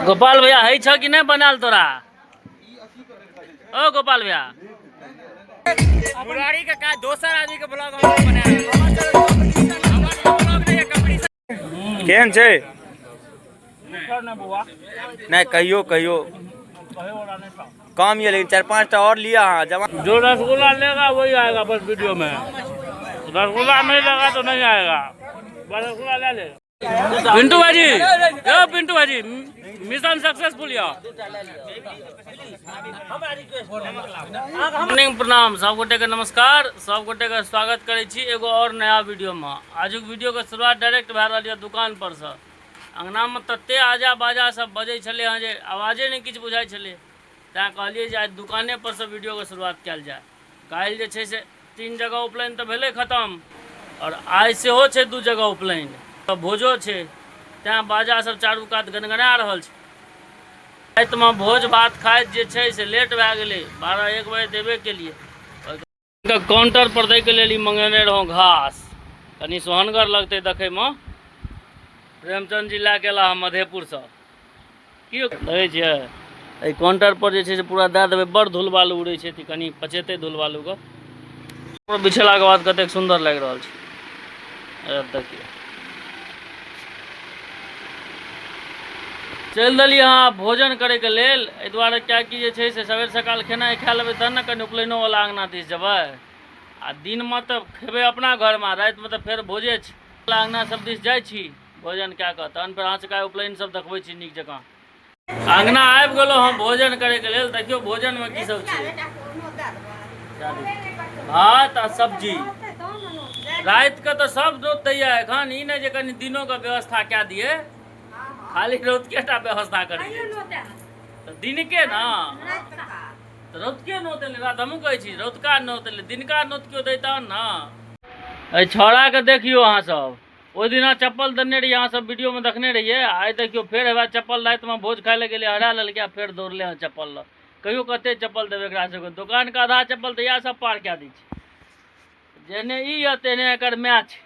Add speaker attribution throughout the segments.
Speaker 1: गोपाल भैया है छ कि नहीं बनाल तोरा? ओ गोपाल भैया, मुरारी के का दोसर आदमी के ब्लॉग हम बना
Speaker 2: केहन छै? नहीं, कहियो कहियो कम ये, लेकिन 4-5 टा और लिया। हाँ, जमा
Speaker 1: जो रसगुल्ला लेगा वही आएगा बस वीडियो में, रसगुल्ला नहीं लगा तो नहीं आएगा। बस रसगुल्ला ले ले। पिंटू भाजी, ओ पिंटू भाजी, मिशन सक्सेसफुल। या मॉर्निंग, प्रणाम सब गोटे के, नमस्कार सब गोटे के, स्वागत करै छी एगो और नया वीडियो में। आजुक वीडियो के शुरुआत डायरेक्ट भए रहल यऽ दुकान पर से। अंगना में तते आजा बाजा सब बजै छलै हँ जे आवाजे नहि किछु बुझाइ छलै, तैँ कहलियै जे आइ दुकाने पर से वीडियो के शुरुआत कयल जाय। काल्हि जे छै से 3 जगह उपनयन तऽ भेलै खतम, आओर आइ सेहो छै 2 जगह उपनयन, तऽ भोजो छै, तैँ बाजा सब चारू कात गनगना रहल छै। रातिमे भोज भात खाइत जे छै से लेट भए गेलै, 12-1 बजे देबे केलियै। काउंटर पर दैके लेल ई मंगेने रहौं घास, कनि सोहनगर लगतै देखैमे। प्रेमचंद जी लए के एला हँ मधेपुरसँ। की देखै छियै, एहि काउंटर पर जे छै से पूरा दए देबै। बड़ धूल बालू उड़ै छै तऽ कनि पचेतै धूल बालूके। बिछेलाके बाद कतेक सुन्दर लागि रहल छै, देखियौ। चलि देलियै अहाँ भोजन करैके लेल, एहि दुआरे किएकि जे छै से सवेर सकाल खेनाइ खा लेबै तहन ने कनि उपनयनोवला अङ्गना दिस जेबै। आ दिनमे तऽ खेबै अपना घरमे, रातिमे तऽ फेर भोजे छै। अङ्गना सब दिस जाइ छी भोजन कए कऽ, तहन फेर अहाँ सबके आइ उपनयन सब देखबै छी नीक जकाँ। अङ्गना आबि गेलहुँ हम भोजन करैके लेल। देखियौ भोजनमे की सब छै, भात आ सब्जी। रातिके तऽ सब नोत दैया एखन, ई नहि जे कनि दिनोके व्यवस्था कए दियै, खाली रौतके टा व्यवस्था करी तऽ दिनके ने तऽ रौतके नोत एलै। रात हमहूँ कहै छी रौतका नोत एलै, दिनका नोत केओ दै तहन ने। एहि छौड़ाके देखियौ अहाँ सब, ओहि दिना चप्पल देने रहियै, अहाँ सब वीडियोमे देखने रहियै। आइ देखियौ फेर हेबा चप्पल, रातिमे भोज खाइ लए गेलै, हरा लेलकै आ फेर दौड़लै हँ चप्पल लऽ। कहियो कते चप्पल देबै एकरा सबके? दोकानके आधा चप्पल तऽ इएह सब पार कए दै छै। जेहने ई यऽ तेहने एकर माय छै,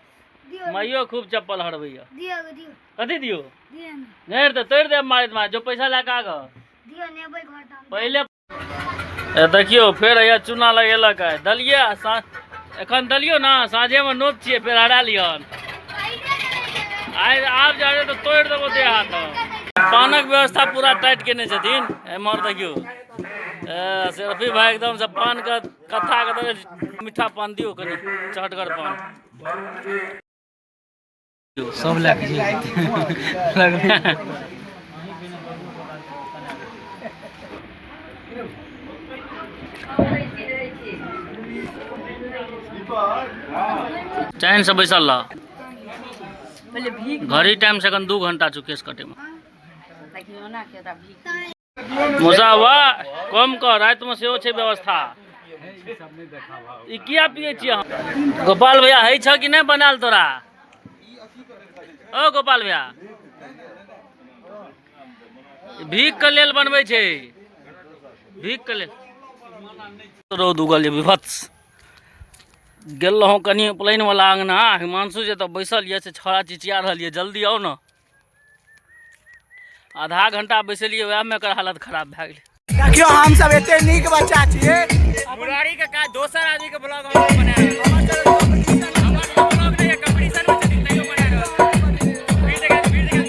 Speaker 1: माइयो खूब चप्पल हरबैया। कथी दियौ? नहि तऽ तोड़ि देब मारैत मारैत, जो पैसा लए कऽ आगऽ पहिले। देखियौ फेर हैया चूना लगेलक आइ। दलियै एखन दलियौ ने, साँझेमे नोत छियै, फेर हरा लिहन। आइ आब जा तऽ तोड़ि देबो देह हाथ। पानक व्यवस्था पूरा टाइट केने छथिन। एम्हर देखियौ शेरफी भाई एकदम से पान के कथा के मीठा पान दियौ, कनि चहटगर पान
Speaker 3: सब लए के।
Speaker 1: चैन से बैसल रह, घड़ी टाइम से एखन 2 घंटा छौ केस कटैमे। मौसा वाह कम कर, रातिमे सेहो छै व्यवस्था। ई किया पियै छियै अहाँ? गोपाल भैया है छ कि नहि बनाल तोरा? ओ गोपाल भैया, भीख के लेल बनबै छै, भीख के लेल। रौद उगल जे विभत्स। गेल रहौं कनि उपनयन वाला अंगना, हिमांशु जे तऽ बैसल यऽ से छौड़ा चिचिया रहल यऽ, जल्दी आउ ने। आधा घंटा बैसलियै, वएहमे एकर हालत खराब भए गेलै।
Speaker 4: देखियौ हम सब एते नीक बच्चा छियै।
Speaker 1: मुरारी के का दोसर आदमी के ब्लॉग हम बना रहल। हमर ब्लॉग नहि है, कंपटीशन में छथिन तैयो बना रहल। फिर देखा, फिर देखा।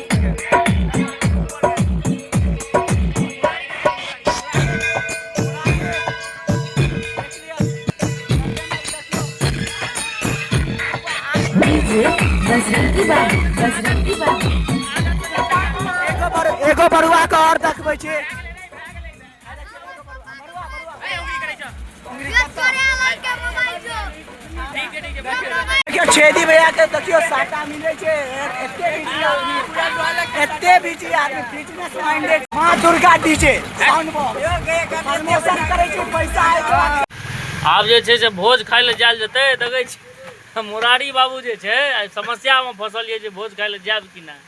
Speaker 5: बजरंगी बाबू, बजरंगी बाबू।
Speaker 4: एगो बरुआ के और देखबै छी। देखियौ छेदी भैया के, देखियौ साटा मिलै छै। एते बिजी आदमी, एते बिजी आदमी, बिजनेस माइंडेड। माँ Durga DJ sound box promotion करै छै, पैसा आइ के बाद।
Speaker 1: आब जे छै से भोज खाइ लए जायल जेतै। देखै छी मुरारी बाबू जे छै आइ समस्यामे फँसल यऽ जे भोज खाइ लए जायब कि नहि।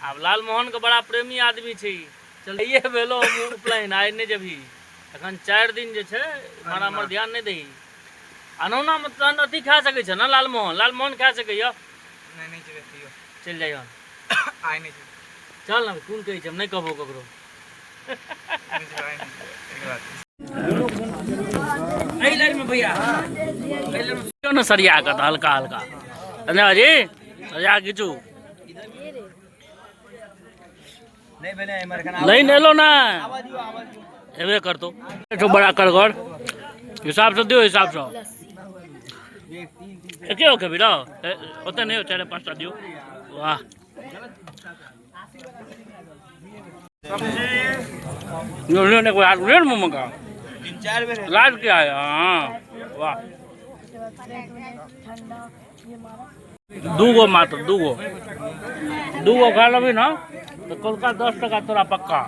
Speaker 1: आब लालमोहनके बड़ा प्रेमी आदमी छै ई। चल ये भेलो उपनयन, आइ नहि जेबही एखन 4 दिन जे छै, एम्हर आम्हर ध्यान नहि दही। अनौनामे तहन अथी खा सकै छै ने लालमोहन? लालमोहन खा सकैए?
Speaker 3: नहि नहि जेबै तैयो।
Speaker 1: चलि जाइए।
Speaker 3: आइ नहि जेबै।
Speaker 1: चल ने, कोन कहै छै, हम नहि कहबो ककरो।
Speaker 3: नहि जेबै, आइ नहि जेबै। एक बात।
Speaker 1: एहि लाइनमे भैया, एहि लाइनमे ने सरिया कऽ तऽ हल्का हल्का। संजय जी, सरिया घीचू। लाइन एलो ना, एबे करतो। एठो बड़ा करगर हिसाब से दियो, हिसाब से एके हो खेबी रहो, ओते नहीं हो, 4 5टा दियो। वाह, लो ने, कोई हाथ ले मुंह का
Speaker 2: 3-4 बेर
Speaker 1: लाज क्या है? हाँ वाह, दूगो मात्र, दूगो दूगो खा लेबी ना तो कलका 10 टका तोरा पक्का।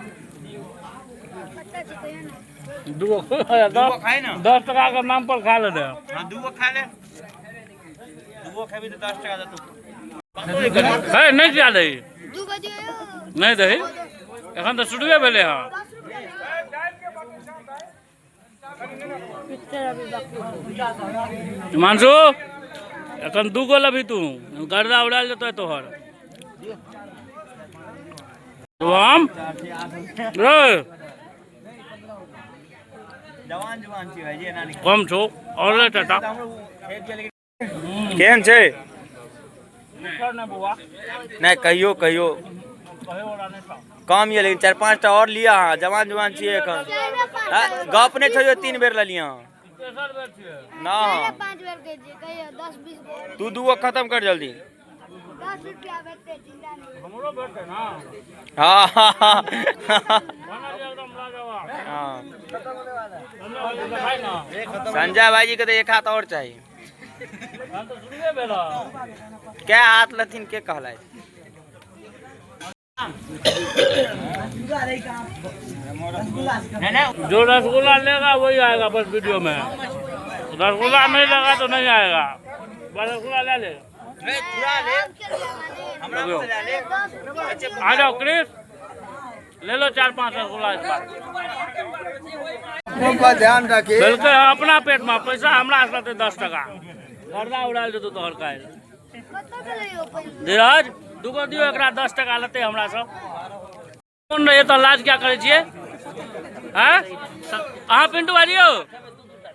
Speaker 1: दूगो
Speaker 2: खाइ ना।
Speaker 1: 10 टका के नाम पर खा ले।
Speaker 2: हाँ, दूगो खा ले, दूगो खेबी तो 10 टका देतौ।
Speaker 1: है नहीं क्या दही? नहीं दही एखन तो शुरुए भेलै हँ। हिमांशु एखन दूगो लेबही तू, गर्दा उड़ायल जेतौ तोहर। शुभम रे,
Speaker 2: जवान जवान छी भाईजी, एना नहि
Speaker 1: कम छौ और ले टाटा।
Speaker 2: केहन छै? नहि कहियो कहियो कम ये, लेकिन 4 5टा और लिअ अहाँ, जवान जवान छियै एखन। गप नहि छोड़ियौ, 3 बेर लेलियै अहाँ। ना तू दूगो खत्म कर जल्दी। हाँ हाँ। संजय भाईजी के तो एक हाथ और चाहिए। क्या हाथ लथिन के कहला?
Speaker 1: जो रसगुल्ला लेगा वही आएगा बस वीडियो में, रसगुल्ला नहीं लगा तो नहीं आएगा। बस रसगुल्ला ले ले, आ जाओ क्रिस, ले लो 4 5 रसगुल्ला इस बार।
Speaker 4: ध्यान रखिए
Speaker 1: बिल्कुल अपना पेट में पैसा हमरा से 10 टका गर्दा उड़ायल जेतौ तोहर काल्हि। धीरज दूगो दियौ एकरा, 10 टका लेतै हमरा सब। कोन रहियै तऽ लाज क्या करै छियै? आँय अहाँ पिंटू भाजी यौ,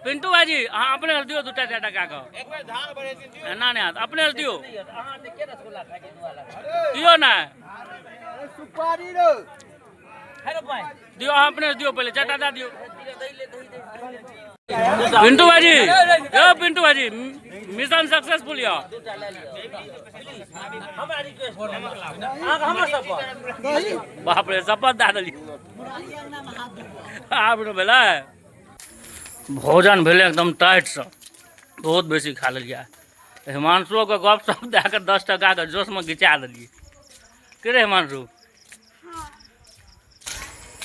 Speaker 1: पिंटू भाजी अहाँ अपने दियौ 2टा 4 टका के, एना नहि हैत, अपने दियौ दियौ ने, दियौ अहाँ अपने दियौ, पहिले 4टा दए दियौ। पिंटू भाजी यौ, पिंटू भाजी मिशन सक्सेसफुल यऽ। बाप रे, शपथ दए देलियै। आब ने भेलै भोजन, भेलै एकदम टाइटसँ, बहुत बेसी खा लेलियै। हिमांशुओके गप सप दए कऽ 10 टकाके जोशमे घिचा देलियै। के रे हिमांशु?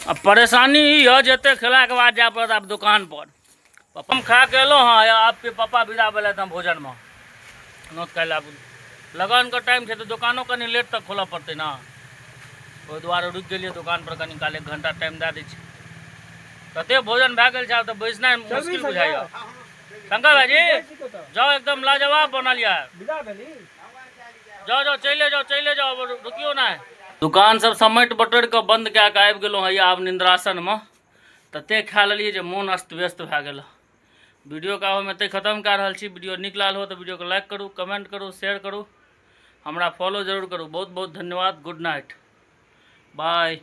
Speaker 1: अब परेशानी ई यऽ जे एते खेलाके बाद जाय पड़त आब दोकान पर। हम खा के एलहुँ हँ, आब पापा विदा भेलथि हँ भोजनमे, नोत खाइ लए। आब लगनके टाइम छै तऽ दोकानो कनि लेट तक खोलऽ पड़तै ने, ओहि दुआरे रुकि गेलियै दोकान पर कनि काल, 1 घंटा टाइम दए दै छै। तते भोजन भए गेल छै आब तऽ बैसनाइ मुश्किल बुझाइए। शंकर भाईजी जाओ, एकदम लाजवाब बनल यऽ। जाओ जाओ, चले जाओ चले जाओ, रुकियो ना। दुकान सब समेट बटोरि कऽ बंद कए कऽ आबि गेलहुँ हैया आब निंद्रासनमे। तते खा लेलियै जे मोन अस्त व्यस्त भए गेल। वीडियो के आब हम एतै खत्म कए रहल छी। वीडियो नीक लागल हो तऽ वीडियो के लाइक करू, कमेंट करू, शेयर करू, हमरा फॉलो जरूर करू। बहुत बहुत धन्यवाद। Good night, bye.